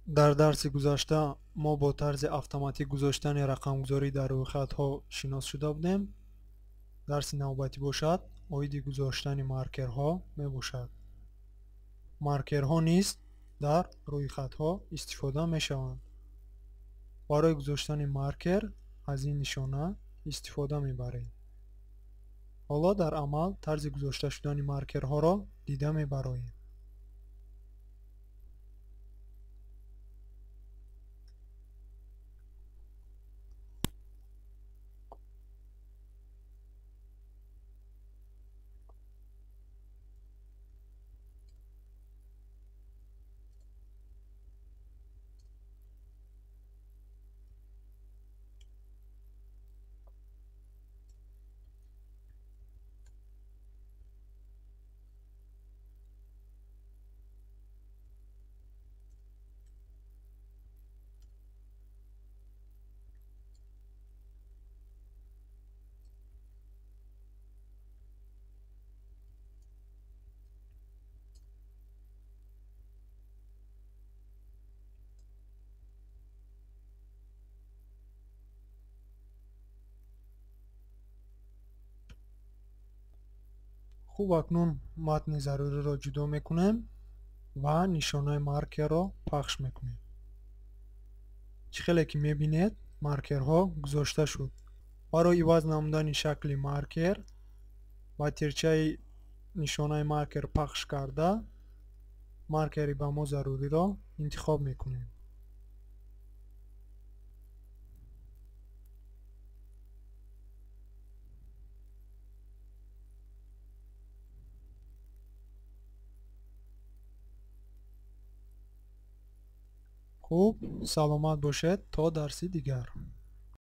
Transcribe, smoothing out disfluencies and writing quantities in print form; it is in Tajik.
Дар дарси гузашта мо бо тарзи автоматик гузоштани рақамгузорӣ дар рӯйхатҳо шинос шуда будем. Дарси навбатӣ бошад оиди гузоштани маркерҳо мебошад. Маркерҳо низ дар рӯйхатҳо истифода мешаванд. Барои гузоштани маркер аз ин нишона истифода мебарем. Ҳоло дар амал тарзи гузошта шудани маркерҳоро дида мебароем. Хуб, акнун матни заруриро ҷудо мекунем ва нишонаи маркерро пахш мекунем. Чӣ хеле ки мебинед, маркерҳо гузошта шуд. Барои иваз намудани шакли маркер ба тирчаи нишонаи маркер пахш карда, маркери ба мо заруриро интихоб мекунем. Хуб, саломат бошед то дарси дигар.